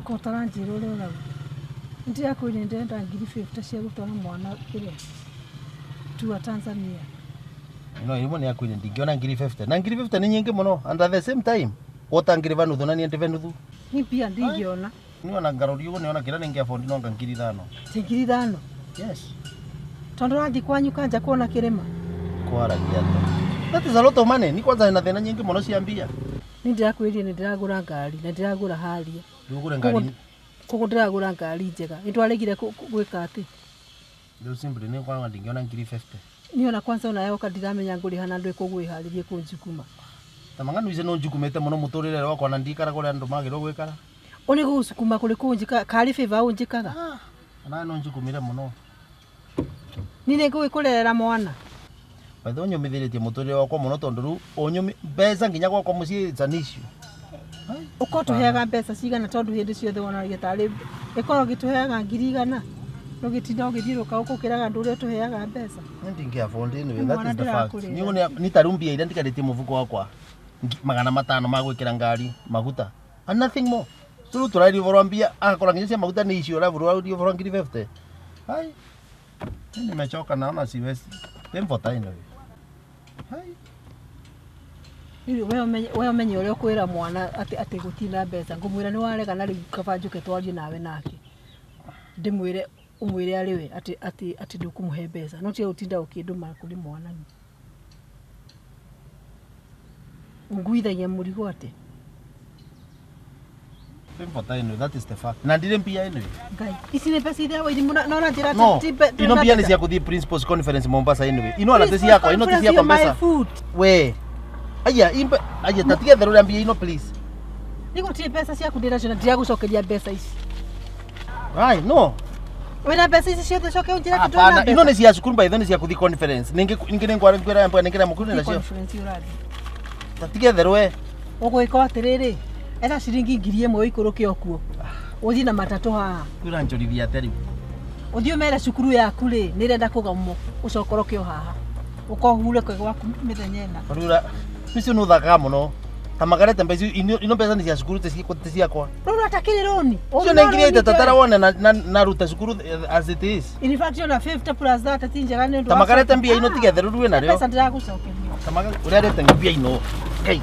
Ko taranjĩra ũrĩa ũrauga. Ndĩrakwĩrire ndĩrenda ngiri 50 cia gũtwara mwana kĩrĩa tua Tanzania. No imwe nĩ akwĩrire ndingĩona ngiri 50 na ngiri 50 nĩ nyingĩ mũno and at the same time wotangĩrĩva nuthu na niĩ ndĩve nuthu. Ni mbia ndingĩona. Niĩ ona ngarũri ũguo nĩona kĩrĩa nĩngĩabondi no anga ngiri 5. Ti ngiri 5? Yes. Tondũ ũrathiĩ kwanyu kanja kuona kĩrĩma? Kwaragia atĩa? That is a lot of money. Ni kwanza na thĩna nyingĩ mũno cia mbia. Ni ndĩrakwĩrire nĩ ndĩragũra ngari na ndĩragũra haria. Ndũgũre ngari. Koguo ndĩragũra ngari njega. Nĩ twaregire gwĩka atĩ? Rĩu simply nĩ kwanga ndingĩona ngiri 50. Niĩ ona kwanza ona yoka ndiramenya ngũrĩha na ndwĩ kũgwĩharĩrie kũnjukuma. Ta mang'ano icio no njukumĩte mũno mũtũrĩre wakwa na ndikaraga ũrĩa andũ magĩrĩirwo gwĩkara. Ũnĩ gũgũcukuma kũrĩ kũnjĩka karĩ favor ũnjĩkaga? Ona no njukumire mũno. Niĩ nĩ ngũgĩkũrerera mwana. By the way ũnyũmithĩrĩtie mũtũrĩre wakwa mũno tondũ rĩu ũnyũmi mbeca nginya gwakwa mũciĩ it's an issue. Ũkorwo tũheaga mbeca cigana tondũ hĩndĩ ciothe wonagia tarĩ ĩkorwo gĩtũheaga ngiri 100 ũgĩtinda ũgĩthiũrũrũka ũkĩraga andũ ũrĩa tũheaga mbeca. Niĩ ndingĩ afford anyway, that Mwana is the fact. ndĩrakũrĩra. Niĩ nĩ ta rĩu mbia iria ndigarĩtie mũbuko wakwa 500 ma gwĩkĩra ngari maguta and nothing more. So rĩu tũraria ũhoro wa mbia agakora nginya cia maguta nĩ icio ũraria ũhoro wa ngiri 50. Hai. Mimi nimechoka naona siwezi. Tempo anyway. Hai. We ũmenye ũrĩa ũkwĩra mwana atĩ gũtirĩ na mbeca. Ngũmwĩra nĩ warega na rĩu kaba njũke twarie nawe nake. Ndĩmwĩre ũmwĩre arĩ we atĩ ndũkũmũhe mbeca. No tiga gũtinda ũkĩndũma kũrĩ mwana. Ũnguithagia mũrigo atĩ? Tempo anyway, that is the fact. Na ndirĩ mbia anyway. Ngai, ici nĩ mbeca iria Wairimũ na ũranjĩra No, atĩ ti mbe- ino mbia nĩ cia gũthiĩ Principals Conference Mombasa anyway. Ino ona ti ciakwa, ino ti ciakwa mbeca. We. Aya, imbe, aya tatige therũria mbia ino please. Nĩ gũtirĩ mbeca ciaku ndĩnacio na ndiragũcokeria mbeca ici. Right, no. Wĩna mbeca ici ciothe coke ũnjĩre atĩ ndũrĩ na Hapana, ino mbeca. nĩ cia cukuru by the way nĩ cia gũthiĩ conference. Ningĩ ningĩ nĩ ngwara ngwĩra mbwa ningĩ mũkuru Thiĩ nacio. conference ũrathiĩ. Tatige therũe. Ũgwĩka atĩrĩrĩ, etha ciringi 1000 ũikũrũke o kuo. Ũthiĩ na matatũ haha. Kwĩra njorithia atĩa rĩu? Ũthiĩ ũmere cukuru yaku rĩ, nĩ ĩrenda kũgomwo, ũcokoroke o haha. Ũkohure gwaku mĩthenya ĩna. Rĩu icio nĩ ũthakaga mũno. Ta magarete mbeca ino mbeca nĩ cia cukuru ti ciakwa. Rũrũ atakĩrĩ rũni. Icio nĩ ngiri ithatũ tara wone na ruta cukuru as it is. In fact ona 50 plus 30 ti njega nĩ ũndũ Ta wa magarete mbia ino tige therũru wĩna rĩo. Mbeca ndĩragũcokeria. Ta magarete ũrĩa arete mbia ino. Ngai.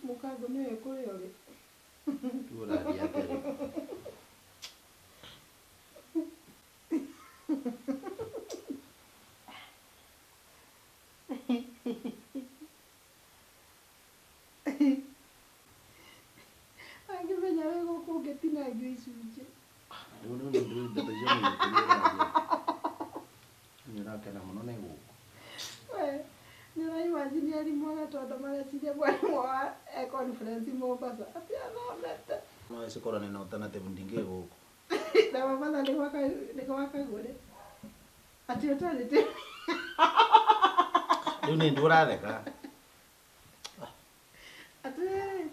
Mũkango nĩwe kũrĩa ũrĩ. Ũrathiĩ atĩa rĩu? Angĩmenya wĩ gũkũ ũngĩtinangio icunjĩ. Rĩu nĩ ndeto icio nĩ ũrathiĩ. Ndakena muno nĩ gũkũ. We, nĩũraimagine arimũ agatondo mareciria mwarimũ wa e conference Mombasa atĩ athomete. No ĩcikorwo nĩ na alternative ndingĩ gũkũ. Na Mombasa nĩ gwa Kagũre. Atĩ alternative. Rĩu nĩ ndũratheka. Atĩrĩrĩ,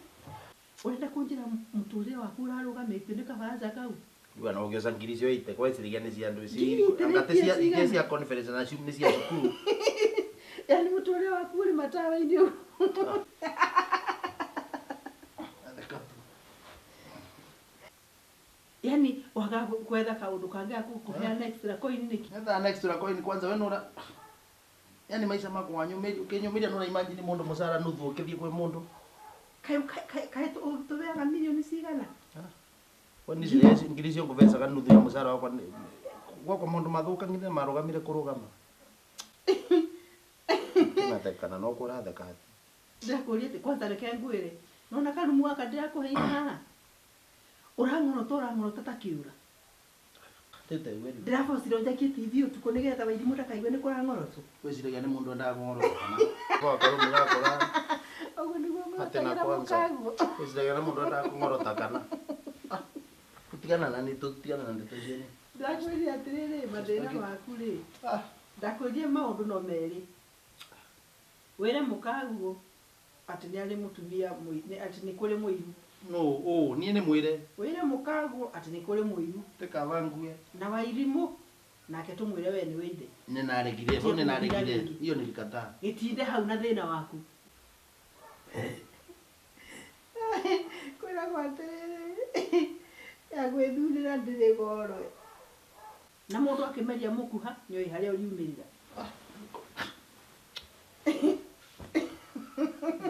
ũrenda kũnjĩra mũtũrĩre waku ũrarũgamĩtio nĩ kabaraca kau? Rĩu ona ũngĩoca ngiri icio ite kweciriria nĩ cia andũ ici. Ngiri itĩ Anga ti cia cigana? iria cia conference na nĩ cia cukuru. Yaani mũtũrĩre waku ũrĩ matawa-inĩ ũguo. Theka tu. Yaani waga gwetha kaũndũ kangĩ ga gũkũheana extra coin nĩkĩ? Etha next to coin kwanza we nura. Yaani maisha mako wanyumiria ukinyumiria nura imagine mundu musara nuthu ukithie kwi mundu. Kaĩ tũbeaga mirioni cigana? We ni ciria ngiri icio ngubecaga nuthu ya musara wakwa gwakwa maundu mathuka nginya marugamire kurugama. Nathekana no kuratheka ati. Ndĩrakũria atĩ kwanza reke ngwĩre. Nona karumu gaka ndĩrakũheire haha. Ũrang'orota ũrang'orota ta kĩũra. Tete we rĩu. Ndĩrabocire njakie TV ũtukũ nĩgetha Wairimũ ndakaigwe nĩ kũrang'orotwo. Wĩciragia nĩ mũndũ endaga kũng'orota kana? Kwa karumu gakora. Ũguo nĩguo Atĩ na ng'orotagĩra kwanza. mũkaguo. Wĩciragia nĩ mũndũ endaga kũng'orota kana? Tigana na nĩ tũtigana na ndeto icio nĩ. Ndakwĩrire atĩrĩrĩ mathĩna maku rĩ. Ndakwĩrire maũndũ no merĩ. Wĩre mũkaguo atĩ nĩ arĩ mũtumia atĩ nĩ kũrĩ mũiru. No, ũ niĩ nĩ mwĩre. Wĩre mũkaguo atĩ nĩ kũrĩ mũiru. Te kaba ngue. Na Wairimũ nake tũmwĩre we nĩ wĩithe. Nĩ naregire, hau nĩ naregire. Hiyo nilikataa. Gĩtinde hau na thĩna waku. Kwĩragwo atĩrĩrĩ ya gwĩthurĩra ndĩrĩ goro. Na mũndũ akĩmeria mũkuha nĩoĩ harĩa ũriumĩrĩra.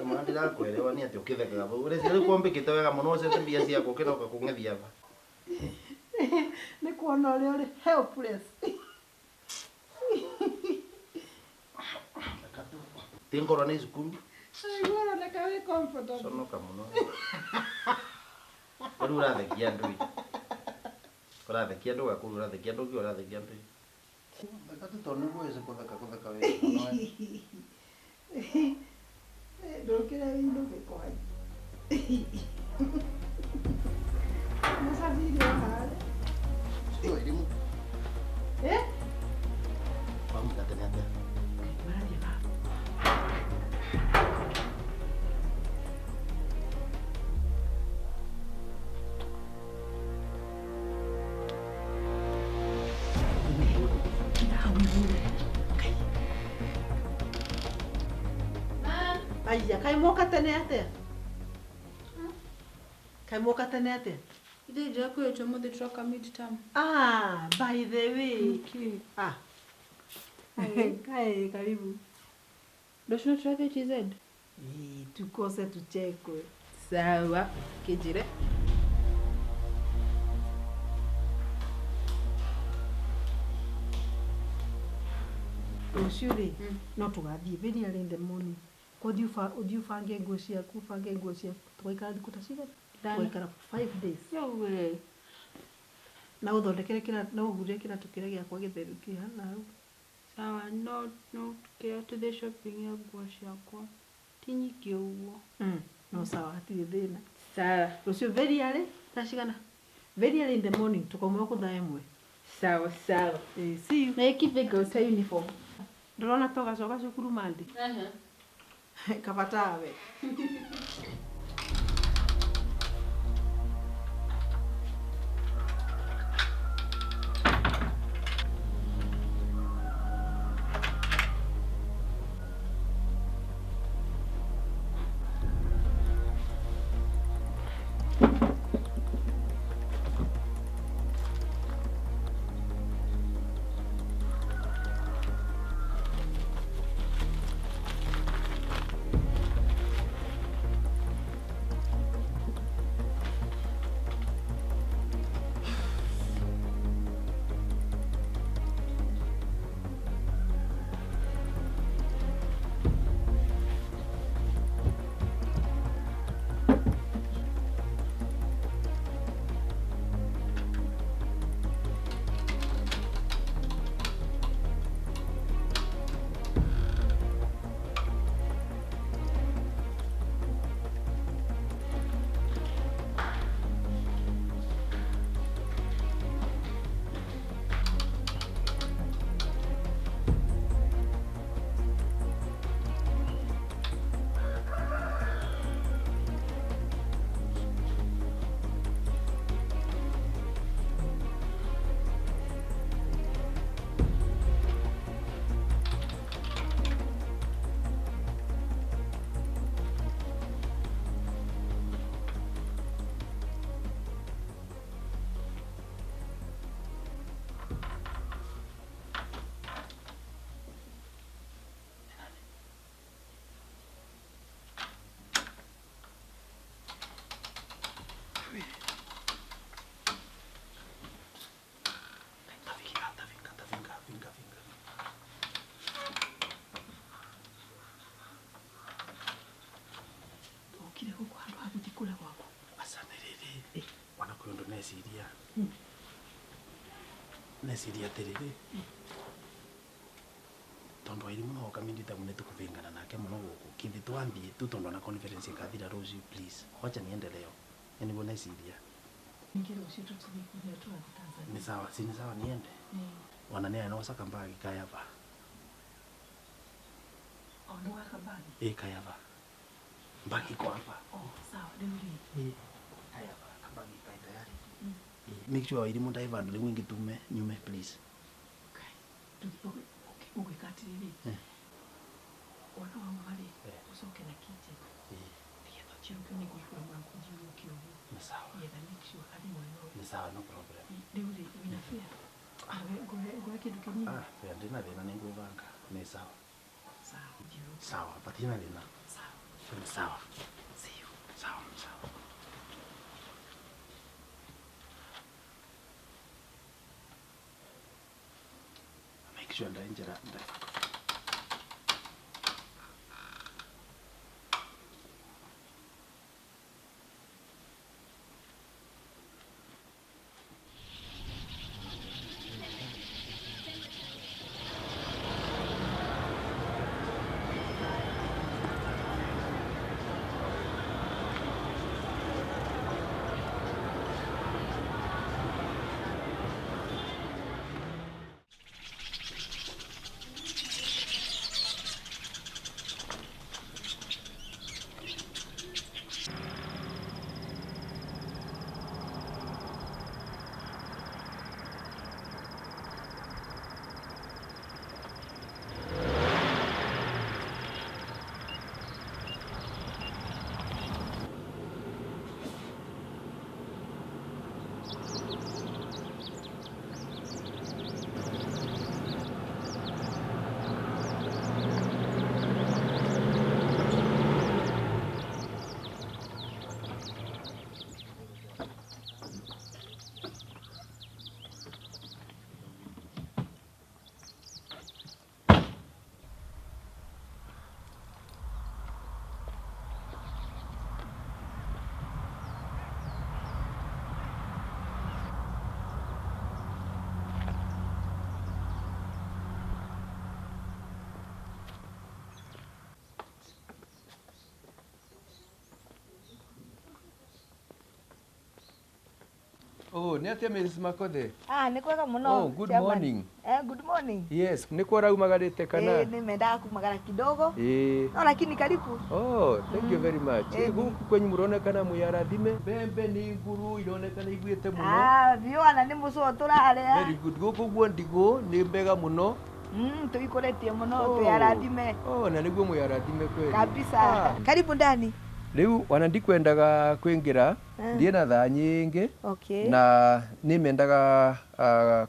Mwana ndĩrakwĩrewa nĩ atĩ ũkĩthekaga bau. Ũreciria rĩu kwambĩkĩte wega mũno ũcete mbia ciaku ũkĩroka kũng'ethia ba. Nĩ kuona ũrĩa ũrĩ helpless. Ti ngorwo nĩ cukuru. Aigua ũroneka wĩ comfortable. Conoka mũno. Rĩu ũrathekia andũ ĩ. Ũrathekia andũ gakũrũ ũrathekia andũ ũngĩ ũrathekia andũ ĩ. Theka tu tondũ nĩguo wĩce kũtheka kũtheka wega mũno. Ndũkĩre wĩinũke kwanyu. Mũcabiri o harĩa. Ti Wairimũ. Eh? Wamũka tene atĩa? Marathiĩ baba. Aya, kaĩ moka tene atĩa? Kaĩ moka tene atĩa? Ithe ndĩrakwĩrĩte ũmũthĩ tũroka mid-term. Ah, by the way. Okay. Ah. Kaĩ karibu. Rũciũ tũrathiĩ TZ? Ĩĩ, tukose tuchekwe. Sawa, kĩnjĩre. Rũciũ rĩ, no tũgathiĩ very early in the morning. Ũthiĩ ũbange nguo ciaku, ũbange nguo ciaku. Tũgaikara thikũ ta cigana? Tũgaikara 5 days. Yowe. Na ũthondekere na ũgũre kĩratũ kĩrĩa gĩakwa gĩtheru kĩhana hau. Sawa, no no kĩrĩa tũthiĩ shopping ya nguo ciakwa. Ti nyingĩ ũguo. No sawa, hatirĩ thĩna. Sawa. Rũciũ very early, Thaa cigana? Very early in the morning tũkauma gũkũ thaa 1. Sawa, sawa. See you. Na ĩkithe ngauta uniform. Ndũrona tũgacoka cukuru Monday? Kaba tawe. Neciria atiriri tondu Wairimu no oka mindita mune tukuvingana nake muno guku kithi twambie tu tondu na conference ikathira rucio please wacha niende leo niguo neciria. Ningĩ rũciũ tũtithiĩ kũrĩa tũrathiĩ Tanzania. Ni sawa si ni sawa niende wana nĩ anoca kambagi kayaba. O nĩ waka bagi? Ĩ kayaba mbagi iko hapa. Oh, sawa rĩu rĩ. Ĩ kayaba kambagi kai tayari. Make sure Wairimu ndaiva ndu rĩu ingĩtume nyume please. Ũgwĩka atĩrĩrĩ wona wauma rĩ ũcoke na kitchen nĩgetha ũnjiũrũke nĩ ngũhingũra mũrango njiũrũke ũguo. Ni sawa. Nĩgetha make sure athiĩ mwena ũyũ. Ni sawa no problem. Rĩu rĩ wĩna fare? Ngũhe kĩndũ kĩnini? Ah, fare ndina thĩna nĩ ngwĩbanga. Ni sawa. Sawa njiũrũke. Sawa patina thĩna. Sawa. Ni sawa. See you. Sawa sawa. Make sure ndainjira ndaifaka. Oh, nĩ atĩa Mrs. Makothe? Ah, nĩ kwega mũno. Oh, good chairman. Morning. Eh, good morning. Yes, nĩ kwa raumagarĩte kana? Eh, nimendaga kumagara kidogo. Eh. No, lakini karibu. Oh, thank you very much. Eh, Gũkũ kwenyu mũronekana mwĩarathime. Mbembe nĩ nguru ironekana iguĩte mũno. Ah, biũ ana nĩ mũcũo tũrarĩa. Very good. Gũkũ guo ndigũ nĩ mbega mũno. Tũikũrĩtie mũno Oh. twĩarathime. Oh, na nĩguo mwĩarathime kweli. Kabisa. Ah. Karibu ndani. Rĩu ona ndikwendaga kwĩngĩra Eh. ndiĩ na thaa nyingĩ Okay. na nĩ mendaga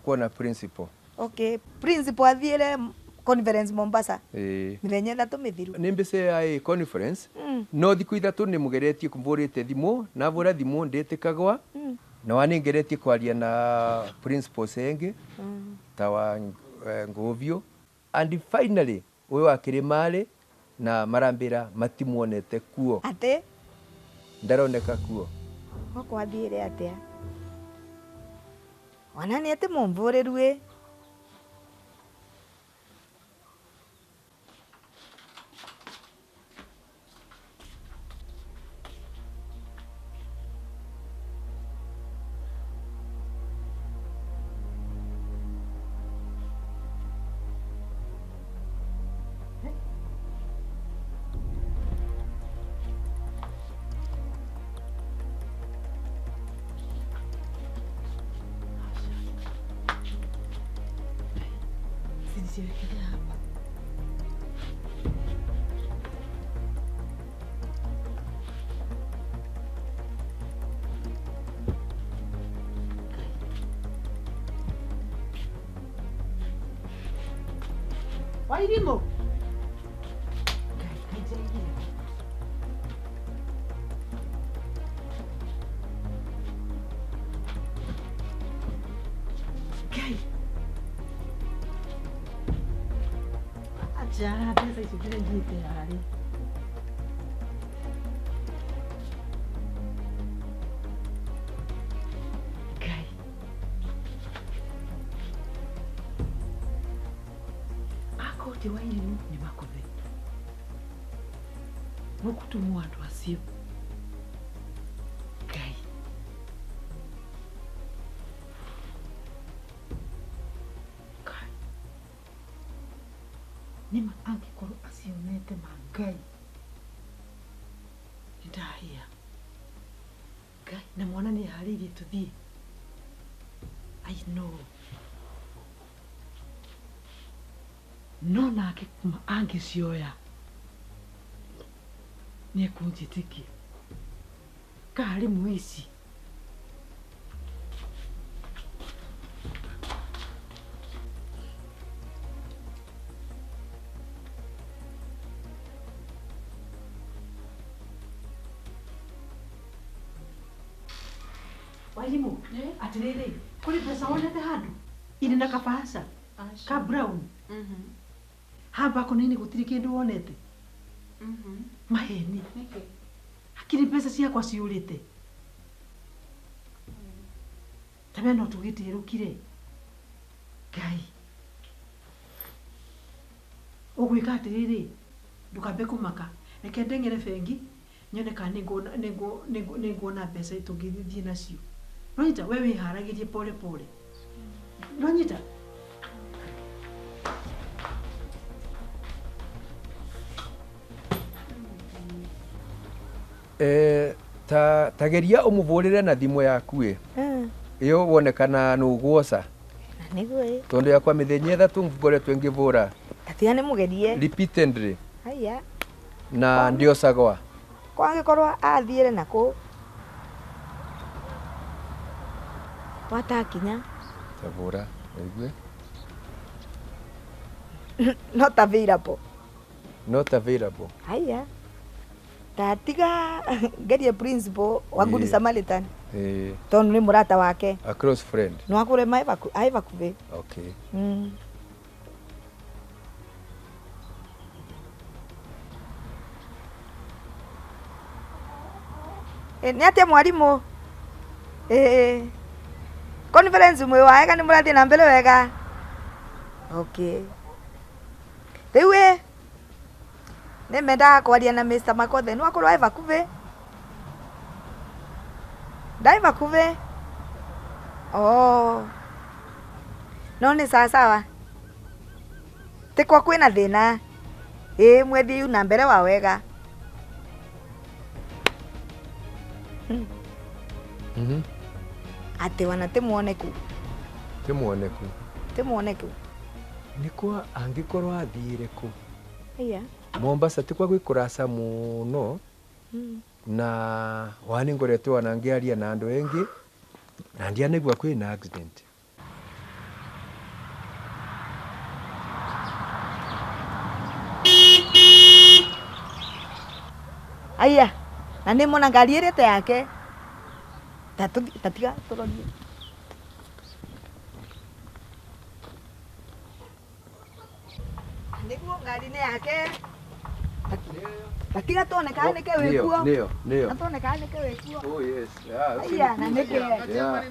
kuona principal. Okay. Principal athiĩre conference Mombasa. Ĩĩ. Mĩthenya 3 mĩthiru. Nĩ mbica ya conference no thikũ 3 nĩ mũgeretie kũmbũrĩte thimũ na bũra thimũ ndĩtĩkagwa na wanĩngeretie kwaria na principals engĩ ta wa Ngũviũ and finally ũyũ wa Kĩrĩmarĩ na marambĩra matimuonete kuo. Atĩ? Ndaroneka kuo. Gũkũ athiĩre atĩa? Ona nĩ atĩ mũmbũrĩru ĩ. Nisiwekelee hapa. Wairimu. Ngai. Acha mbeca icio ndĩraigĩte harĩ. Ngai. Atĩ Wairimu nĩ Makothe. Mũkũtũmwo andũ acio. Ngai. Ngai. Nĩma angĩkorwo acionete ma Ngai. Nĩndahĩa. Ngai, na mwana nĩ eharĩirie tũthiĩ. I know. No nake kuma angĩcioya nĩekũnjĩtĩkia karĩ mũici. Wairimu, atĩrĩrĩ, kũrĩ mbeca wonete handũ irĩ na kabahasha ka brown hamba kona-inĩ gũtirĩ kĩndũ wonete. Maheni. Hakiri mbeca ciakwa ciũrĩte. Tabe no tũgĩtĩrũkire. Ngai. Ũgwĩka atĩrĩrĩ, ndũkambe kũmaka. Reke ndeng'ere bengi nyone kana nĩnguona mbeca tũngĩthiĩ nacio. Nĩwanyita? We wĩharagĩrie pole pole. Nĩwanyita? Ta geria ũmũvũrĩre na thimũ yaku ĩ ĩyo wone kana nũgwoca. Na nĩguo ĩ. Tondu yakwa mĩthenya ĩthatũ ngoretwo ngĩvũra. Tatiga nĩ mũgerie. Repeatedly. Haya. Na ndiocagwa. Kwangĩkorwo athiĩre nakũ watakinya. Tavũra ũigue. Not available. Not available. Haya. Tatiga ngerie principal wa Good Samaritan. Tondu nĩ mũrata wake. A close friend. No akũre ai bakubĩ. Okay. Nĩ atĩa mwarimũ? Conference mwĩ waega nĩ mũrathiĩ na mbere wega? Okay. Rĩu ĩ nĩ mendaga kwaria na Mr. Makothe no akorwo ai bakubĩ. Ndai bakubĩ. Oh. No nĩ sawa sawa. Tikwa kwĩna thĩna. Ĩ mwethiĩ na mbere wa wega. Atĩ wana ti muoneku. Ti muoneku. Ti muoneku. Nĩ kwa angĩkorwo athiire kũ? Iya. Mombasa ti kwa gwĩ kũraca mũno. Na wani ngoretwo wana ngĩaria na andũ engĩ na ndianaigua kwĩna accident. Aya, na nĩ mona ngari ĩrĩte yake. Tatiga tũrorie. Nĩguo ngari nĩ yake. Tatiga tuone kana nĩke wĩkuo. Nĩyo, nĩyo. Tuone kana nĩke wĩkuo. Oh yes. Yeah. Aya, na nĩke. Yeah.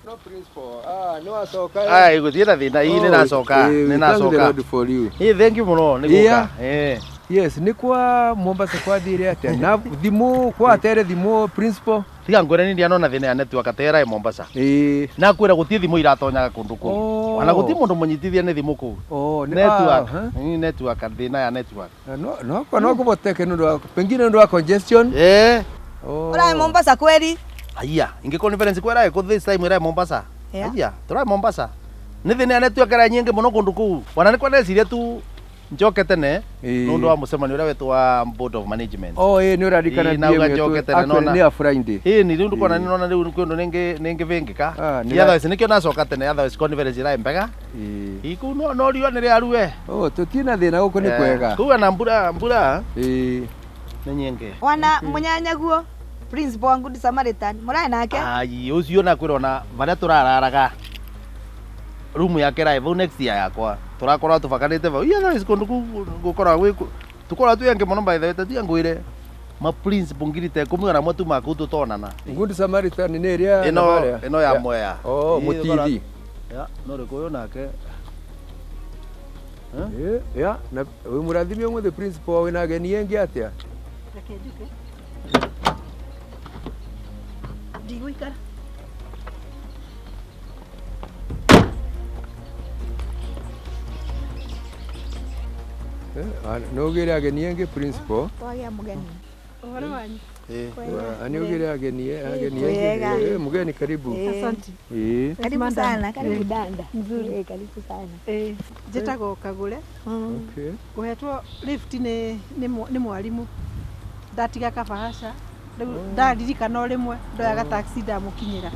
No principal. Ah, no acoka. Ai gũthiĩ na thĩna ii nĩ nacoka, nĩ nacoka. For you. Ĩ thank you mũno nĩ gũka. Eh. Yes, nĩ kwa Mombasa kwathire atĩa? Na thimũ kwatere thimũ principal. Tiga ngwĩre nĩ ndianona thĩna ya network atera ĩ Mombasa. Ĩĩ. Na kwĩra gũtirĩ thimũ iratonyaga kũndũ kũu. Ona gũtirĩ mũndũ mũnyitithia nĩ thimũ kũu. Oh, nĩ network. Nĩ network thĩna ya network. No no no kũboteke nĩ ũndũ wa pengine nĩ ũndũ wa congestion. Eh. Oh. Ũraĩ Mombasa kweri? Aya, ingĩ conference kwera kũ this time ĩraĩ Mombasa. Aya, tũraĩ Mombasa. Nĩ thĩna ya network ĩra nyingĩ mũno kũndũ kũu. Ona nĩ kwa tu njoke tene nundu wa mucemanio uria wetwo wa board of management. Oh ĩ nĩ ũrarikana na uga tene nona nĩ a Friday. Ĩ ni riu ndukona nona riu kwindu ningi ningi vingika. Otherwise nikio nacoka tene, otherwise conference ira mbega. Ĩ kuu no no riua nĩ rĩarue. Oh tutina thĩna gũkũ nĩ kwega. Kuu na mbura mbura. Ĩ nĩ nyingĩ. Wana mũnyanyaguo principal wa Good Samaritan mũrae nake? Ai ũcio na kwĩrona varia tũrararaga room yake rai vau next year yakwa turakorwo tubakanite vau iya thaa kundu gukoragwo gwi tukoragwo twi angi muno by the way tatiga ngwire ma principal ngiri ta ikumi ona mwe tuma kuu tutonana. Good Samaritan nĩ ĩrĩa ino ino ya Mwea. Oh mutithi ya no rikuyu nake Ya na wi murathime umuthi principal wina ageni engi atia? Reke njuke. Ndigũikara. No ugire ageni engi principal. Twagia mugeni. Uhoro wanyu. Ani ugire ageni engi. Mugeni karibu. Asante. Karibu sana, karibu danda. Nzuri, karibu sana. Njĩtagwo Kagure. Okay. Nguhetwo lift ni mwarimu. Ndatiga kabahasha. Rĩu ndaririkana o rĩmwe ndoyaga taxi ndamũkinyĩra.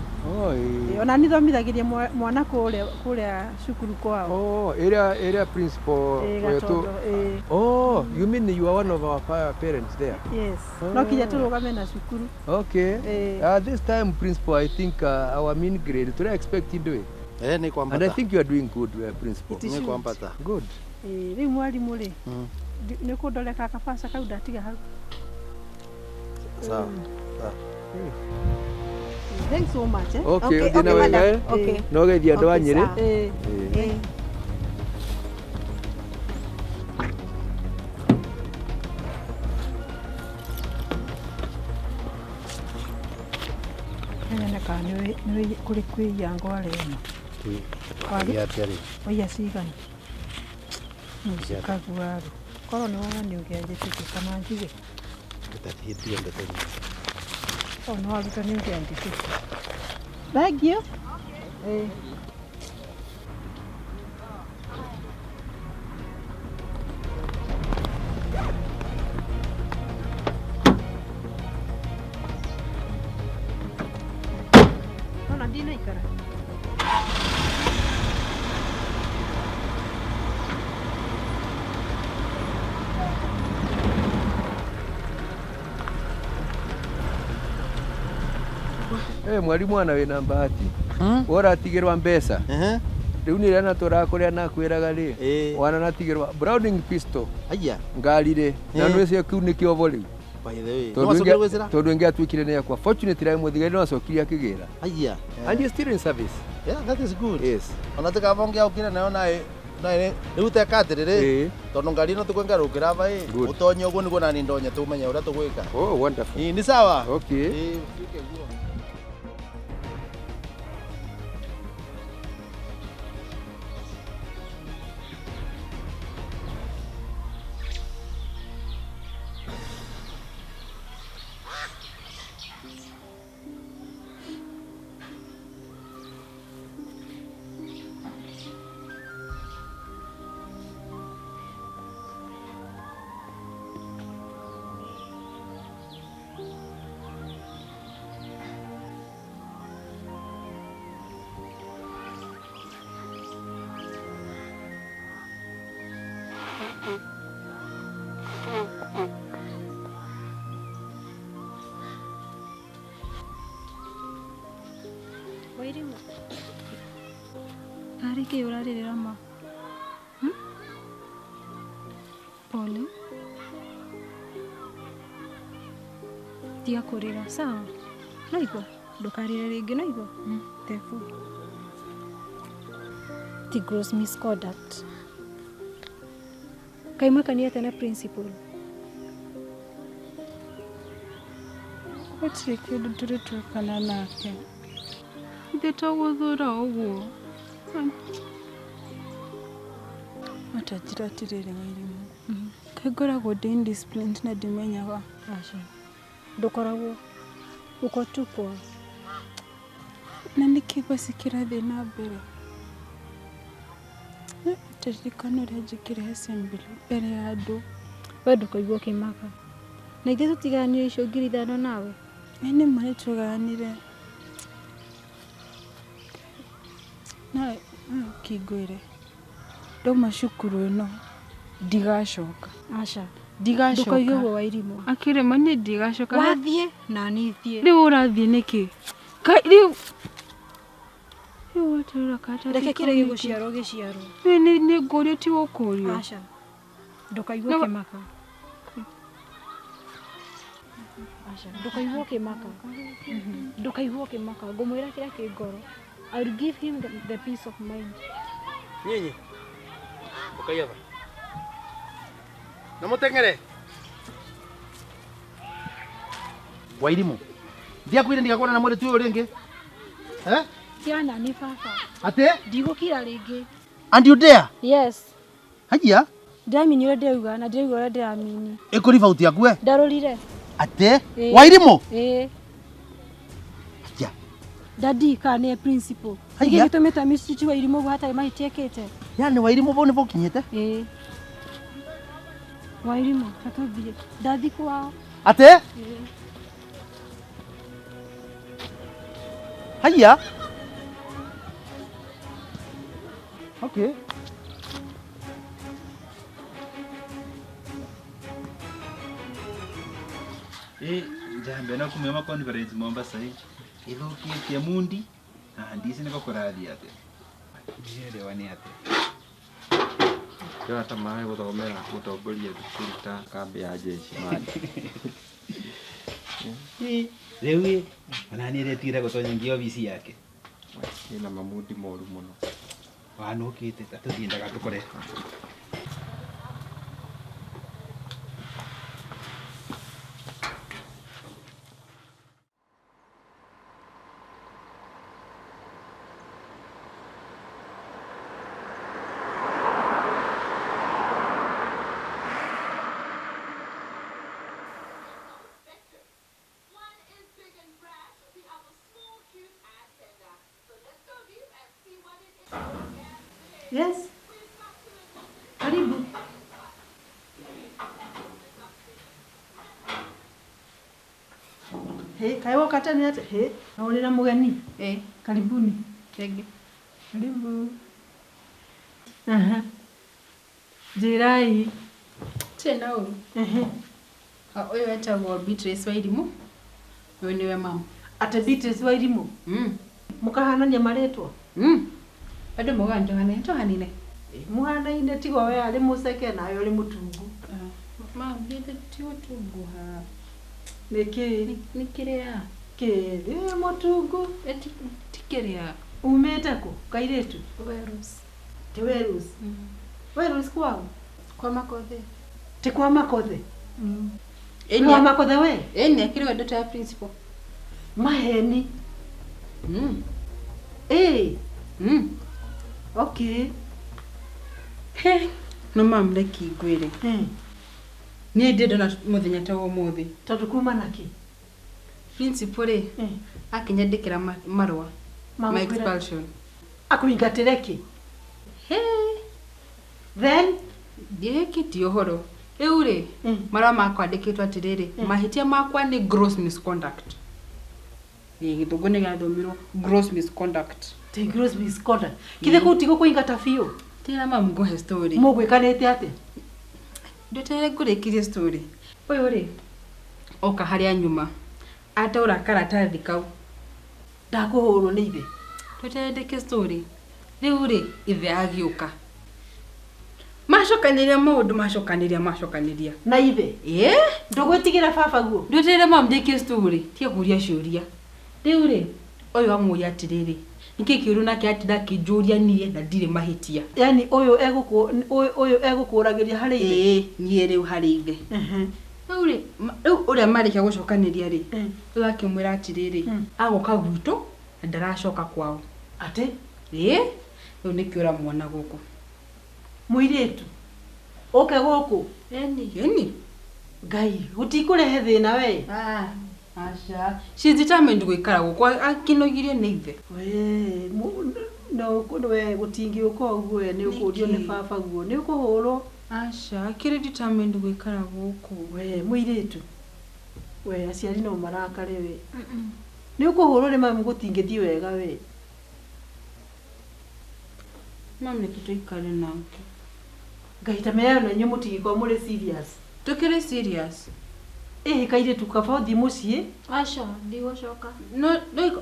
Ona nithomithagirie mwana kũrĩa cukuru kwao. Oh, area principal wetu. Oh, you mean you are one of our parents there? Yes. No kinya tũrũgame na cukuru. Okay. This time principal, I think our mean grade to expect you do it. Ni kwambata. And I think you are doing good, principal. Ni kwambata. Good. Rĩu mwarimu rĩ, nĩ kũndoreka kabahasha kau ndatiga hau. Sawa. Thanks so much. Okay, okay, okay, okay. No geithia andũ a Nyĩrĩ. Nyone kana nĩ kũrĩ kwĩia ngware ĩno. Waiya cigana? Kaguaru. Korwo nĩ wona nĩ ũngĩanjĩtĩkia kana njuge. Oh, no, waruta nĩ ũngĩanjĩtĩkia. Thank you. Okay. Nona ndinaikara. Mwarimu ana wina bahati. Ũratigĩrwa mbeca. Rĩu nĩ rĩana tũrakũrĩa na kwĩraga rĩ. Wana natigĩrwa Browning pistol. Aya. Ngari rĩ. Na nĩ ũcio kĩu nĩkĩo bo rĩu. By the way. No acokire gwĩcira? Tondũ ĩngĩ atuĩkire nĩ yakwa. Fortunately mũthigari no acokire akĩgĩra. Aya. And you still in service. Yeah, that is good. Yes. Ona tikabonge aukire nayo naĩ rĩu teka atĩrĩrĩ tondũ ngari ĩno tũkwengarũkĩra aba ĩ ũtonye ũguo nĩguo nani ndonye tũmenye ũrĩa tũgwĩka. Oh, wonderful. Nĩ sawa? Okay. Wairimu. Tarĩ kĩ ũrarĩrĩra ma? Pole. Tiga kũrĩra, sawa? No igua, ndũkarĩre rĩngĩ, no igua? Tebu. Ti gross misconduct. Kaĩ mwĩkanie atĩa na principal? Gũtirĩ kĩndũ tũrĩ twekana nake. Ithe to gũthũra ũguo. Matanjĩra atĩrĩrĩ Wairimu. Kaĩ ngoragwo ndĩ indisciplined na ndimenyaga? Aca. Ndũkoragwo. Uko tu poa. Na nĩkĩ basi kĩrathiĩ na mbere? Taririkana ũrĩa njĩkire assembly mbere ya andũ. We ndũkaigua ũkĩmaka. Na ithuĩ tũtigayanire icio 5,000 nawe? Nĩ ma nĩtũgayanire. No kĩngwĩre ndauma cukuru ĩno ndigacoka. Aca. Ndigacoka. Ndũkaigue ũguo Wairimu. Akĩrĩ ma niĩ ndigacoka. Wathiĩ na niĩ thiĩ. Rĩu ũrathiĩ nĩkĩ? Rĩu weterera karatathi Reke kau kĩrĩa nĩkĩ? gĩgũciarwo gĩciarwo. Nĩ ngũrio ti gũkũrio. Aca. Ndũkaigue ũkĩmaka. Aca. Ndũkaigue ũkĩmaka. Ndũkaigue ũkĩmaka. Ngũmwĩra kĩrĩa kĩ ngoro. I will give him the peace of mind. Nyinyi. Ukaiava. Na mutengere. Wairimu. Ndiakwire ndigakuona na mwiritu uyu ringi. Eh? Tiana ni baba. Ate? Ndigukira ringi. And you dare? Yes. Hajia? Ndamini uria ndĩrauga na ndĩrauga ũrĩa ndĩramini. Ikuri bauti yaku we? Ndarũrire. Ate? Wairimu? Ĩĩ. Hajia. Dadi kana nĩ principal. Haiya. Nĩkĩ gĩtũmĩte mistreat Wairimu ũguo hatarĩ mahĩtia ekĩte? Yani Wairimu bau nĩbo ũkinyĩte? Ĩĩ. Wairimu, tatũthiĩ. Ndathi kwao. Ate? Ĩĩ. Haiya. Okay. Njambe no kumema conference Mombasa hii. Ithukitie mundi na ndisi niko kurathi ate. Ndirewa ni ate. Ndĩrona ta marĩ gũthomera gũtongoria thukuru ta kambĩ ya jeshi mani. Rĩu ona nĩ aretire gũtonya nginya obici yake. Ĩna mamundi moru mũno. Wanũkĩte ta tũthiĩ ndagatũkore. Yes. Karibu. He, kaĩ woka tene atĩa? He, na ũrĩ na mũgeni? Ĩĩ. Karibuni. Thengiũ. Karibu. Aha. Njĩrai. Tirĩ na ũru. Ehe. Ũyũ etagwo Beatrice Wairimu. Ũyũ nĩwe mamu. Atĩ Beatrice Wairimu? Mm. Mũkahanania marĩtwa? Mm. Andũ maugaga nĩtũhanaine, tũhanaine. Mũhanaine tiga we arĩ mũceke nawe ũrĩ mũtungu. Mam, githĩ ti ũtunguha. Nĩkĩ? Nĩ kĩrĩa. Kĩ? Nĩ mũtungu. Ti kĩrĩa. Umĩte kũ kairĩtu? Werus. Ti Werus? Werus kwao? Kwa Makothe. Ti kwa Makothe? Nĩ wa Makothe we? Ĩni, akĩrĩ we daughter ya principal. Maheni. Ĩĩ. Okay. He, no mam reke ngwĩre. Niĩ ndĩ ndona mũthenya ta wa ũmũthĩ. Tondũ kuma nakĩ? Principal rĩ, akĩnyandĩkĩra marũa ma expulsion. Akũingatĩre kĩ? He. Then ndiĩkĩtie ũhoro. Rĩu rĩ, marũa makwa andĩkĩtwo atĩrĩrĩ, mahĩtia makwa nĩ gross misconduct. Ĩĩ, gĩthũngũ nĩ gĩathomirwo gross misconduct. Ti gross misconduct. Kithe kũu ti gũkũingata biũ? Tĩra mamu ngũhe story. Mũgwĩkanĩte atĩa? Ndweterere ngũrĩkĩrie story. Ũyũ rĩ, oka harĩa nyuma. Ataũra karatathi kau. Ndakũhũrwo nĩ ithe. Ndweterere ndĩke story. Rĩu rĩ, ithe agĩũka. Macokanĩria maũndũ macokanĩria. Na ithe? Ĩĩ. Ndũgwĩtigĩra baba guo? Ndweterere mamu ndĩkie story. Tiga kũria ciũria. Rĩu rĩ, ũyũ amũria atĩrĩrĩ, nĩkĩ kĩũru nake atinda akĩnjũria niĩ na ndirĩ mahĩtia. Yani ũyũ egũkũragĩria harĩ ithe? Ĩĩ, niĩ rĩu harĩ ithe. Rĩu rĩ, rĩu ũrĩa marĩkia gũcokanĩria rĩ, rĩu akĩmwĩra atĩrĩrĩ, agũka gwitũ na ndaracoka kwao. Atĩ? Ĩĩ, rĩu nĩkĩo ũramuona gũkũ. Mũirĩtu, ũke gũkũ? Ĩni. Ĩni. Ngai, gũtikũrehe thĩna we? Aca. She's determined gũikara gũkũ akĩnogirio nĩ ithe. We, no we gũtingĩũka ũguo we nĩ ũkũrio nĩ baba guo, nĩ ũkũhũrwo. Aca, akĩrĩ determined gũikara gũkũ. We, mũirĩtu. We, aciari no marakare we. Nĩ ũkũhũrwo nĩ mamu gũtingĩthiĩ wega we. Mamu nĩkĩ tũikare nake? Ngai ta menya na inyuĩ mũtingĩkorwo mũrĩ serious. Tũkĩrĩ serious. Ĩhĩ kairĩtu kaba ũthiĩ mũciĩ. Aca, ndigũcoka. No,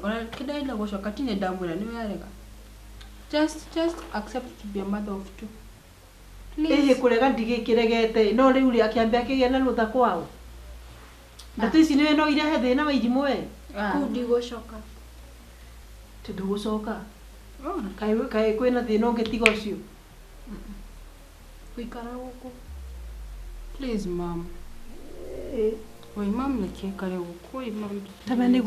ona kĩndaenda gũcoka ti nĩ ndamwĩra nĩ warega. Just accept to be a mother of two. Ĩhĩ kũrega ndigĩkĩregete no rĩu rĩ akĩambia akĩgĩa na rũtha kwao. Ndeto ici nĩwe no irehe thĩna wa irimũ we. Kũu ndigũcoka. Ti ndũgũcoka? Kaĩ kwĩna thĩna ũngĩ tiga ũcio? Guikara guku. Please mom. Oi mom reke ikare guku oi mom. Tame ni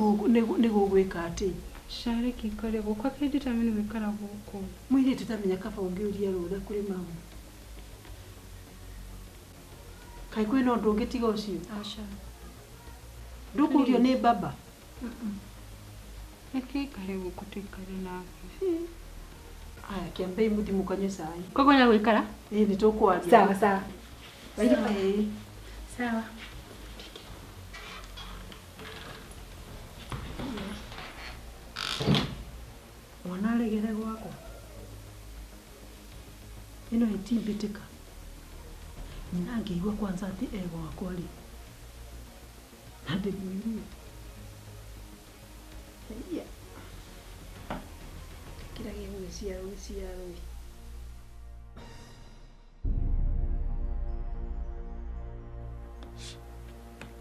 gugwika ati. Sha reke ikare guku akĩnditamini gwikara guku. Mũirĩtu tamenya kaba ũngĩũria rũtha kũrĩ mamu. Kaĩ kwĩna ũndũ ũngĩ tiga ũcio? Aca. Ndũkũrio nĩ baba? Reke ikare guku tuikare nake. Aya kĩambei mũthiĩ mũkanyue cai. Koguo nĩ gũikara? Ĩĩ nĩ tũkwaria. Sawa sawa. Ĩĩ. Sawa. Mwana aregere gwakwa. Ĩno ĩtimbĩtĩka. Nyina angĩigua kwanza atĩ e gwakwa rĩ. Na ndĩmũigue. Iya. Kĩrĩa gĩgũgĩciarwo gĩciarwo.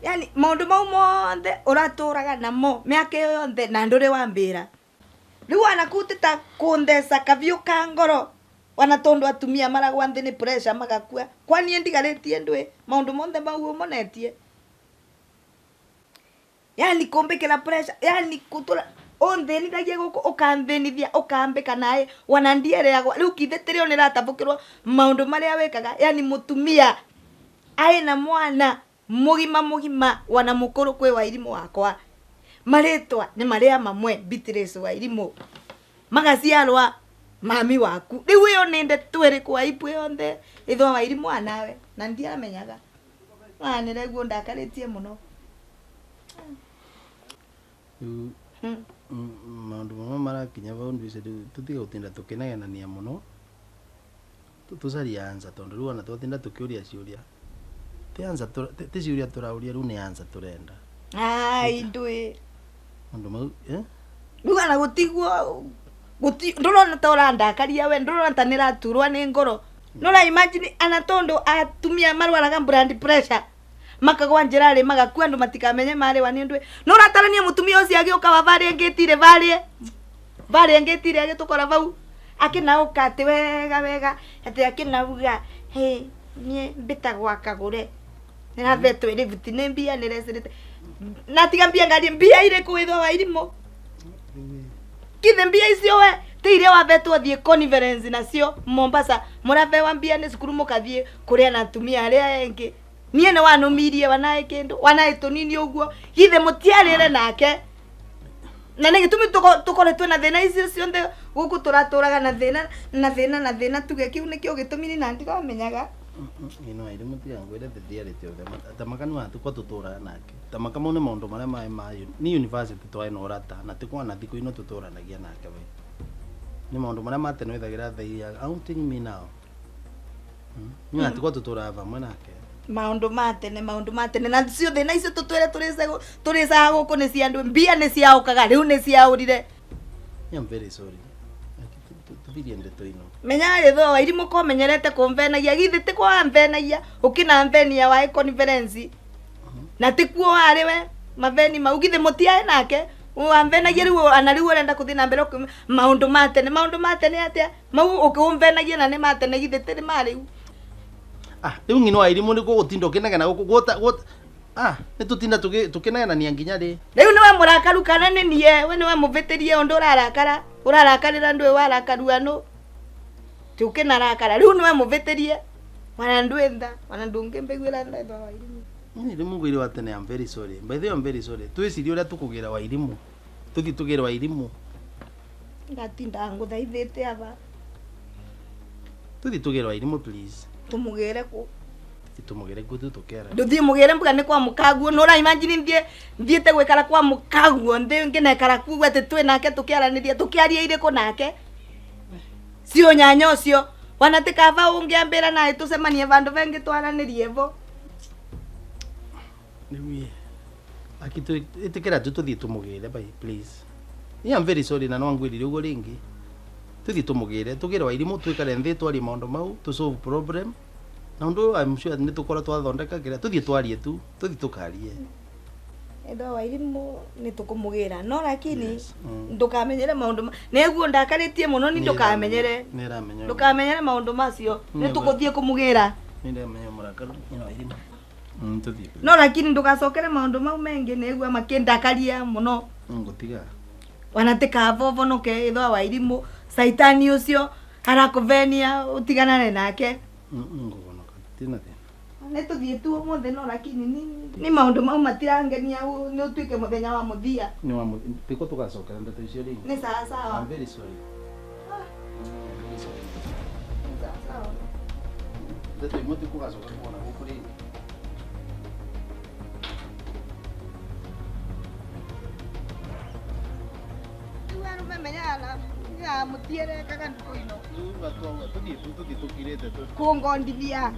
Yani maundu mau monthe uraturaga namo miaka iyo yonthe na nduri wambira riu anakutita kuntheca kaviu ka ngoro wana tondu atumia maragwa nthi ni pressure magakua kwani ndigaritie ndwi maundu monthe mau umonetie yani kumbikira pressure yani kutura unthinithagia guku ukanthinithia ukambika nae wana ndiereagwa riu kithe tirio niratabukirwo maundu maria wikaga yani mutumia aina mwana mugima mugima wana mukuru kwi Wairimu wakwa maritwa ni maria mamwe Beatrice Wairimu magaciarwa mami waku riu iyo ni ndeto iriku aibu yonthe ithwa Wairimu anawe na ndiamenyaga wanire guo ndakaritie muno riu maundu mamwe marakinya vau ndwice riu tutiga gutinda tukinagenania muno tucarie answer tondu riu ona twatinda tukiuria ciuria ti answer ti ciuria turauria riu ni answer turenda. Ai ndui maundu mau eh riu ana gutiguo guti ndurona ta urandakaria we ndurona ta niraturwa ni ngoro nura imagine ana tondu atumia marwaraga blood pressure makagwa njira ri magakua andu matikamenye mari wa ni ndui nuratarania mutumia ucio agiuka wa varia ngitire varia varia ngitire agitukora vau akinauka ati wega wega ati akinauga he nie mbitagwa kagure niravetwo iributi ni mbia nirecirite na tiga mbia ngari mbia iriku ithwa Wairimu kithe mbia icio we ti iria wavetwo thie conference nacio Mombasa muravewa mbia ni cukuru mukathie kuria na atumia aria engi nie ni wanumirie wanae kindu wanae tunini uguo githe mutiarire nake na nä gä tå mi tå na thä na icio ciothe gå kå tå ratå raga na thä na na thä na na thä na tuge kä u nä kä o gä tå mi na ndiramenyaga. Ino Wairimu tiga ngwire the reality of them tamaka ni watu kwa tuturaga nake tamaka mau ni maundu maria mai ma ni university twae na urata na tikwa na thiku ino tuturanagia nake we ni maundu maria matene withagira they are outing me now ni watu kwa tuturaga vamwe nake maundu matene na cio thina icio tutwire turicaga guku ni cia andu mbia ni ciaukaga riu ni ciaurire. I'm very sorry tuthirie ndeto ino menya ritho Wairimu ko menyerete kumvenagia githi ti kwa mvenagia ukina mvenia wa conference na ti kuo wari we maveni mau githi mutiae nake wamvenagia riu ana riu urenda kuthi na mbere maundu matene atia mau ukiumvenagia na ni matene githi ti ma riu. Ah, riu ng'ino Wairimu ni gugutinda ukinegena guku guta ah ni tutinda tukinegenania nginya ri riu niwe murakaru kana ni nie we niwe muvitirie undu urarakara urarakarira ndui warakarua nu ti ukinarakara riu niwe muvitirie wana ndui ntha wana ndungimbiguira ntha ithwa Wairimu. Ni riu mugwire wa tene I'm very sorry by the way I'm very sorry twicirie uria tukugira Wairimu tuthi tugire Wairimu ngatinda nguthaithite aba tuthi tugire Wairimu please tumugire ku tumugire ku tukera nduthie mugire mbuga ni kwa mukaguo nura imagine nthie thiete gwikara kwa mukaguo nthi nginekara kuo ati twi nake tukiaraniria tukiaria iriku nake cio nyanya ucio wana ti kaba ungiambira nae tucemanie vandu vengi twaranirie vo riu akitu itikira tu tuthie tumugire bye please. I'm very sorry na no ngwirire uguo ringi tuthie tumugire tugire Wairimu twikare nthi twarie maundu mau tu solve problem na undu I'm sure ni tukora twathondeka kira tuthie twarie tu tuthie tukarie. Ethwa Wairimu nĩ tũkũmũgĩra no lakini ndũkamenyere maũndũ neguo ndakarĩtie mũno ni ndũkamenyere ndũkamenyere maũndũ macio nĩ tũgũthiĩ kũmũgĩra nĩndamenya mũrakaru nyina Wairimu tũthiĩ no lakini ndũgacokere maũndũ mau mengĩ neguo makĩndakaria mũno ngũtiga wanatikavovonoke ethwa Wairimu saitani ũcio arakũvenia ũtiganane nake ngũvonoka tina thĩna nĩ tũthiĩ tu ũmũthĩ no lakini ni maũndũ mau matirangenia nĩ ũtuĩke mũthenya wa mũthia nĩ wa tiko tũgacokera ndeto icio rĩngĩ nĩ sawa sawa. I'm very sorry. Very sorry. Sawa sawa. Ndeto imwe tikugacoka kuona gũkũ rĩngĩ. Rĩu arũme menyaga na mũtierekaga ndukũ ino tũthiĩ tu tũthiĩ tũkirĩte tu kũngondithia.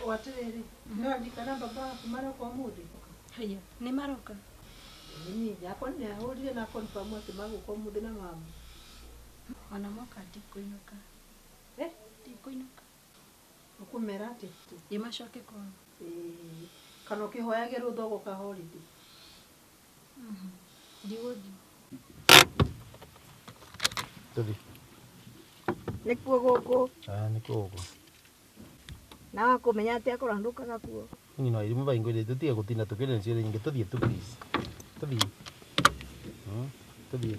Watiriri no ndikana baba waku maroka ũmũthĩ. Haya, nĩ maroka? Ĩĩ, yakwa nĩ ahũrire na confirm atĩ magũka ũmũthĩ na mamu. Ona moka ndikũinũka. Eh? Ndikũinũka. Ũkũmera atĩ? Ĩ macoke kwao. Ĩĩ, kana ũkĩhoyage rũtha ũgoka holiday. Ndigũthiĩ. Tũthiĩ. Nĩkuo gũkũ? Nĩkuo gũkũ. Na wakũmenya atĩa korwo ndũkaga kuo? Nyina Wairimu baingũrire tũtige gũtinda tũkĩrĩa ciũria nyingĩ tũthiĩ tu please. Tũthiĩ. Tũthiĩ.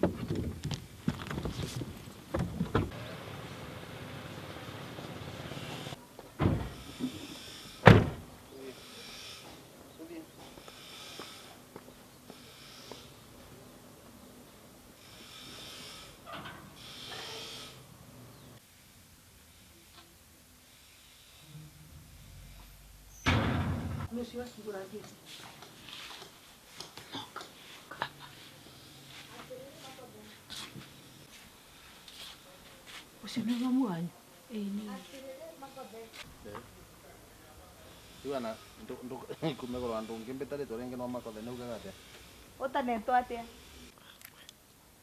Ũcio acigũra ngĩti. Ũcio nĩ mamu wanyu? Ĩĩ nĩ. Rĩu ana kumegũrwa ndũngĩmbĩta rĩtwa rĩngĩ no Makothe nĩ ugaga atĩa? Ũtanetwo atĩa?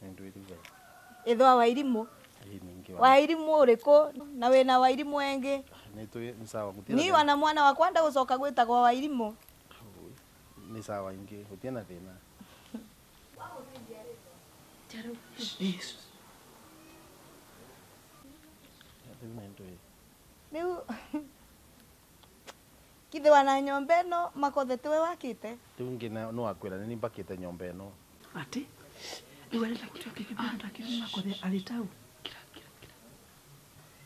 Nĩ Ĩthwa Wairimu. Wairimu ũrĩkũ na wĩna Wairimu engĩ? Nĩ sawa gũtirĩ. Ni wana mwana wakwa ndagũcoka gwĩtagwo Wairimu. Nĩ sawa ingĩ gũtirĩ na thĩna. Rĩu kithe wana nyomba ĩno Makothe tiwe wakĩte? Rĩu ingĩ no akwĩra nĩ mbakĩte nyomba ĩno. Atĩ? Rĩu arenda kĩrĩa kĩngĩ kĩrĩa Makothe arĩ tau.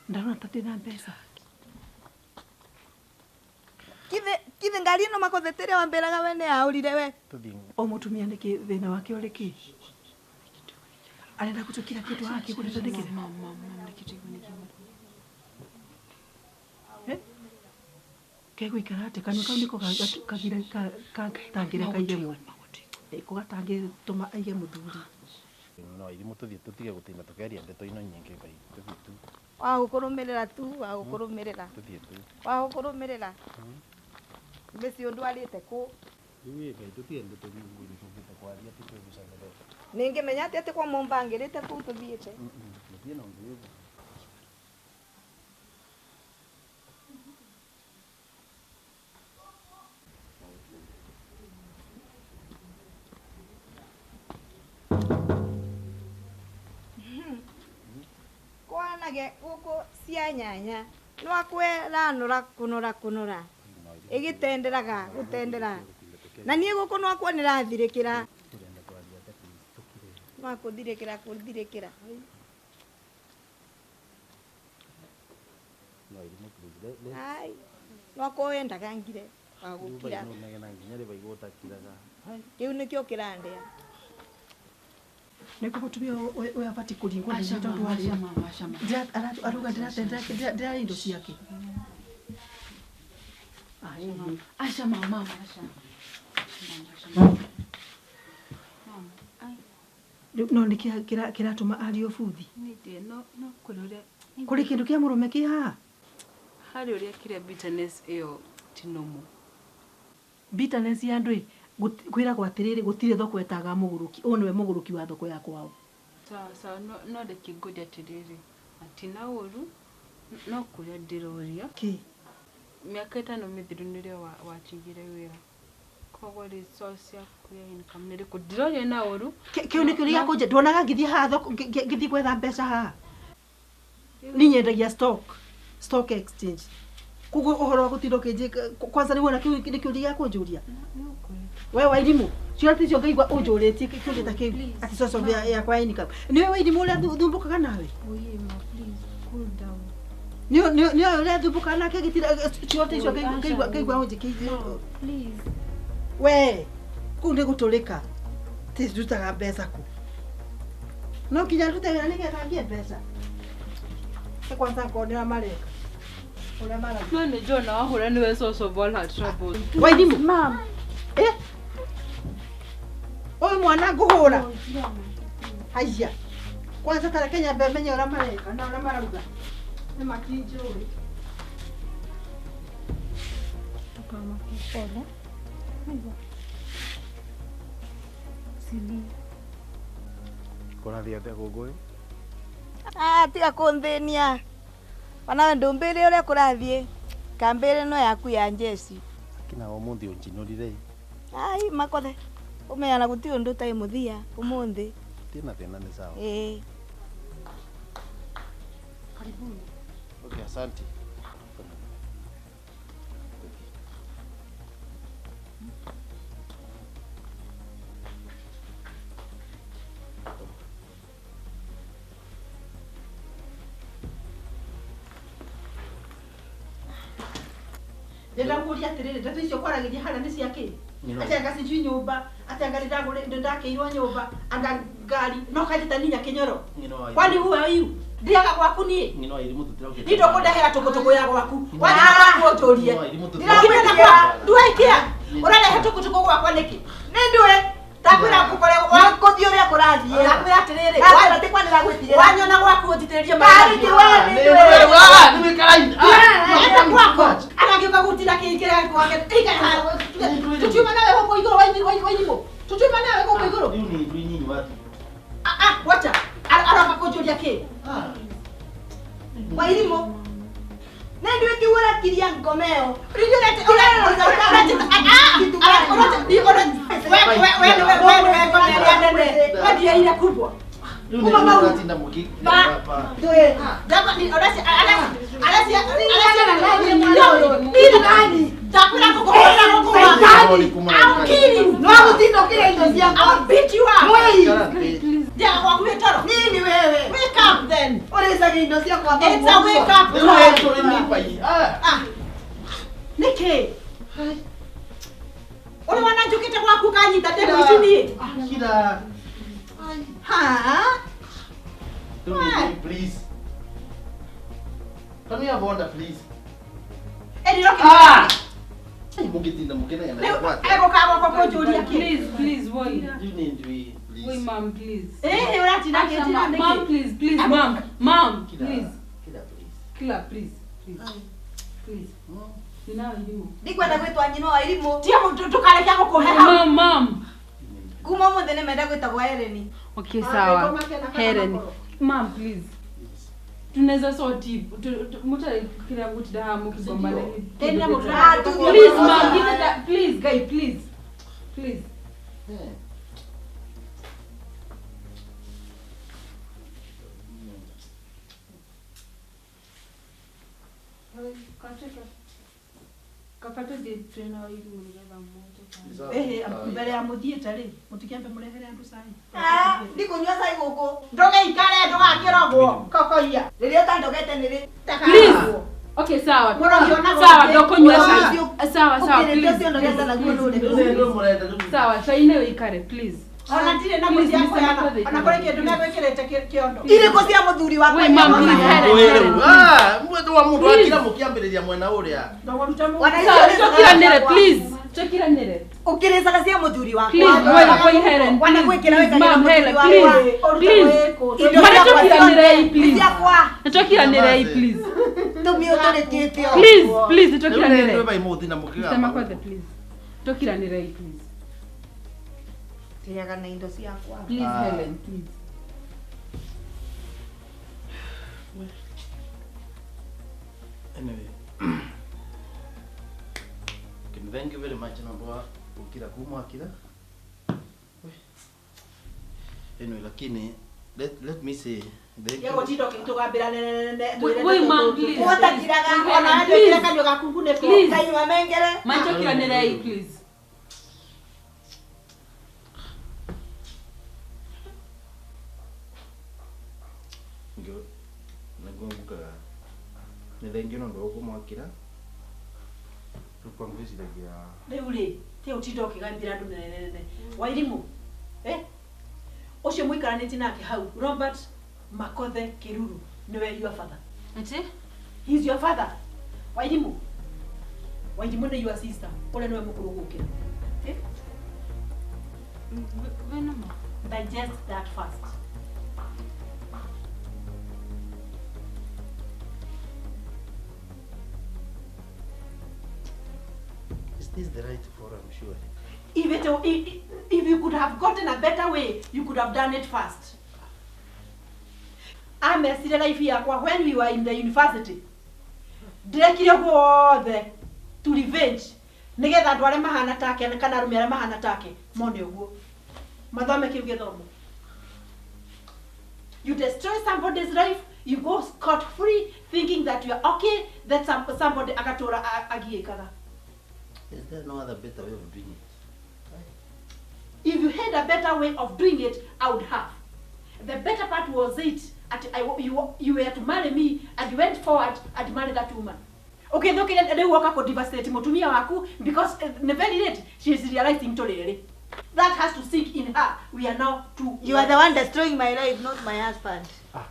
Ndarona ta ndĩna mbeca. Kithe ngari ĩno Makothe tĩrĩa wambĩraga we nĩ yaũrire we. Tũthiĩ. O mũtumia nĩkĩ thĩna wake ũrĩ kĩ? Arenda gũtũkira kĩndũ haha kĩgũrĩte nĩkĩ? Kegũikara atĩ kanua kau nĩko gatangĩreka aige mwana. Nĩko gatangĩtũma aige mũthuri. No Wairimu tũthiĩ tũtige gũtinda tũkĩaria ndeto ino nyingĩ bai tũthiĩ tu. Wa gũkũrũmĩrĩra tu, wa gũkũrũmĩrĩra. Tũthiĩ tu. Wa gũkũrũmĩrĩra. Mbeci ũndwarĩte kũ? Rĩu ĩ bai tũtige ndeto nyingĩ tũkĩte kwaria tũkwĩgucanĩrĩra. Nĩngĩmenya atĩa atĩ kwa mũmbangĩrĩte kũu tũthiĩte? Gũtirĩ na ũndũ wĩho. Wonage guku cia nyanya nwakwera kunora kunora igitenderaga gutendera na nie guku nwakwa nirathirikira nwakuthirikira kuthirikira ai nwakwa ngire wagukira kiu nikio kirandea niko mutumia uyu abati kuringwo ni tondu wari aruga ndira indo ciake. Asha mama asha. No niki kiratuma ario buthi no no kuri kuri kindu kia murume ki haha hari uria kiria bitterness iyo tinomo bitterness ya andu kwiragwo atiriri gutire thoko etaga muguruki uyu niwe muguruki wa thoko ya kwao. Sawa sawa no reke ngũria atiriri atina uru no kuria ndiroria ki miaka 5 mithiru nirio watigire wira koguo resource yaku ya income nĩ ĩrĩkũ ndiroria na uru kiu nĩ kĩũria gĩa kũnjia nduonaga ngĩthiĩ haha thoko ngĩthiĩ gwetha mbeca haha ni nyendagia stock exchange koguo ũhoro wa gũtinda ũkĩnjĩka kwanza nĩ wona kiu nĩ kĩũria gĩa kũnjũria we Wairimu ciũria ticio ngaigua ũnjũrĩtie kĩũria ta kĩu atĩ source of yakwa ya income nĩwe Wairimu ũrĩa thumbũkaga nawe nĩ ũrĩa thumbũkaga nake gĩtira ciũria ticio ngaigua ũnjĩkĩire we kũu nĩ gũtũrĩka ti ndutaga mbeca kũ no nginya ndute wĩra nĩgetha ngĩe mbeca kwanza ngonera mareka ũrĩa maragia no nĩ John wahũra nĩwe source of all her troubles. Wairimu ma'am eh ũyũ mwana ngũhũra haiya kwanza tareke nyambe menye ũrĩa mareka na ũrĩa marauga nĩ makinjũĩ tukamake pole hivyo sili kũrathiĩ atĩa gũkũ ah tiga kũnthĩnia ona ndumbire uria kurathie kambire no yaku ya njeci kina umuthi unjinurire ai makothe umeana guti undu tai muthia umuthi tina thina ni sawa eh karibuni. Okay, asante. Ndĩrakũria atĩrĩrĩ ndeto icio kwaragĩria harĩa nĩ cia kĩ atĩ anga sijui nyũmba atĩ anga nĩndakĩirwo nyũmba anga ngari no kanjĩta ninya kĩnyoro kwani who are you ndiaga gwaku niĩ niĩ ndũkũndehera tũkũtũkũ ya gwaku wathiĩ gwaku ũnjũrie ndwaikia ũrarehe tũkũtũkũ gwakwa nĩkĩ nĩ ndũĩ ndakwĩra ngũkore gũthiĩ ũrĩa kũrathiĩ ndakwĩra atĩrĩrĩ wanyona gwaku ũnjitĩrĩrie maĩ anagĩũka gũtinda kĩingĩra gwake tũtiuma nawe gũkũ igũrũ Wairimu tũtiuma nawe gũkũ igũrũ wacha aroka kũnjũria kĩ Wairimu nĩ ndũĩ kiũrakiria ngomeo wendiaire kubwa Niki uri wana njukite gwaku kanyita ndemu ici nie kira ha please can we have order please ah mugitinda mukenagana egũka kũnjũria kĩ please please woi you need we please woi mom please eh ũratinda kĩnjira nĩkĩ mom please please mom mom please kila please kila please please please ndikwenda gwitwa nyina wa Wairimu tia ndukareke gũkũhe hau mom mom kuma umuthi nimenda gwitagwo Helen. Okay sawa Helen mom please tunaweza sort mtu kila mtu daha mkigombana tena mtu please mom give it that please guy please please Kaba tũthiĩ twĩna Wairimũ nĩgetha mũtũtare. Ehe, mbere ya mũthiĩte rĩ, mũtikĩambe mũrehere andũ cai. Ndikũnyua cai gũkũ. Ndũgĩikare ndũgakĩrogwo kokoia. Rĩrĩa ũtandogete nĩ rĩ? Please. Okay, sawa. Sawa, ndũkũnyua cai. Sawa, sawa, please. Sawa, cai nĩ ũikare, please. Ona ndirĩ na mũciĩ akũheana, ona kũrĩ kĩndũ megwĩkĩrĩte kĩondo. Irĩkũ cia mũthuri wakwa? Wait, ma'am, please, Helen. Mwendwa wa mũndũ akira mũkĩambĩrĩria mwena ũrĩa. Sawa, tũkiranĩre, please. Tũkiranĩre. Ũkĩrĩcaga cia mũthuri wakwa. Please, wait, Helen. Wanagwĩkĩra wĩkagĩra Ma'am, mũthuri Helen, wakwa. please. Please. Mara tũkiranĩrei, please. Ciakwa. Tũkiranĩrei, please. Tũmĩ ũtũrĩkĩte o. Please, please, tũkiranĩre. Rĩu nĩ na Mr. mũkĩgamba. Makothe, please. Tũkiranĩrei, please. Tiaga na indo ciakwa. Please, Helen, please. Anyway. Thank you very much naomba ukira kumwa akira. Anyway, lakini let me say thank you. Yego tindo kĩtũgambĩra nene. Wait, ma'am, please. Ũtakiraga Ona ndwĩkĩre kanua gaku ngunĩko. Please. Kanyua mengere. Ma tũkiranĩrei, please. Ngio nĩguo ngugaga nĩ thengiũ no ũndũ wa kũmwakĩra. Rĩu kwa ngwĩciragia Rĩu rĩ, tiga ũtinda ũkĩgambĩra andũ nene. Wairimũ, eh? Ũcio mũikaranĩtie nake hau, Robert Makothe Kiruru, nĩwe your father. Ati? He's your father. Wairimũ. Wairimũ nĩ your sister. Ũrĩa nĩwe mũkũrũ gũkĩra. Eh? Wĩna ma? Digest that first. Is this the right forum, surely? If you could have gotten a better way, you could have done it fast. Amesire life yakwa when we were in the university. Ndĩrekire guothe to revenge nigetha andũ arĩa mahana take kana arũme arĩa mahana take mone ũguo mathome kĩu gĩthomo. You destroy somebody's life, you go scot free thinking that you are okay, that somebody agatũra agiĩkaga. Is there no other better way of doing it? If you had a better way of doing it, I would have. The better part was it at you were to marry me and you went forward and married that woman. Okay, though they walk up devastate mutumia waku because very late she is realizing to really. That has to sink in her. We are now two. You are the one destroying my life, not my husband. Ah.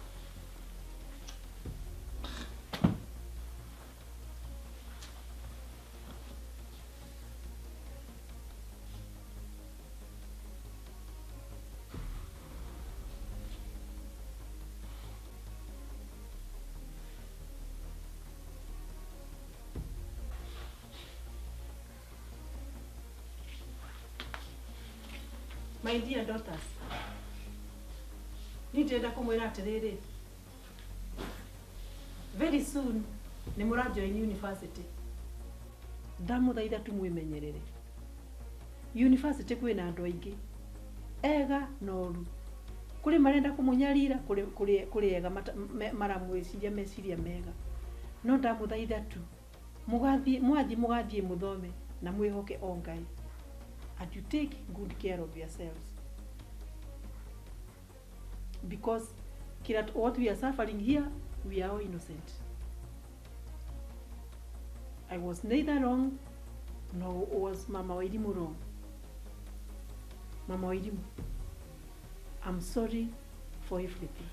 My dear daughters, nĩndĩrenda kũmwĩra atĩrĩrĩ, very soon nĩ mũrajoin university. Ndamũthaitha tu mwĩmenyerere. University kwĩna andũ aingĩ ega na oru. Kũrĩ marenda kũmũnyarira, kũrĩ ega maramwĩciria meciria mega. No ndamũthaitha tu mũgathiĩ mũgathiĩ mũthome na mwĩhoke o Ngai. And you take good care of yourselves. Because what we are suffering here, we are all innocent. I was neither wrong, nor was Mama Wairimu wrong. Mama Wairimu, I'm sorry for everything.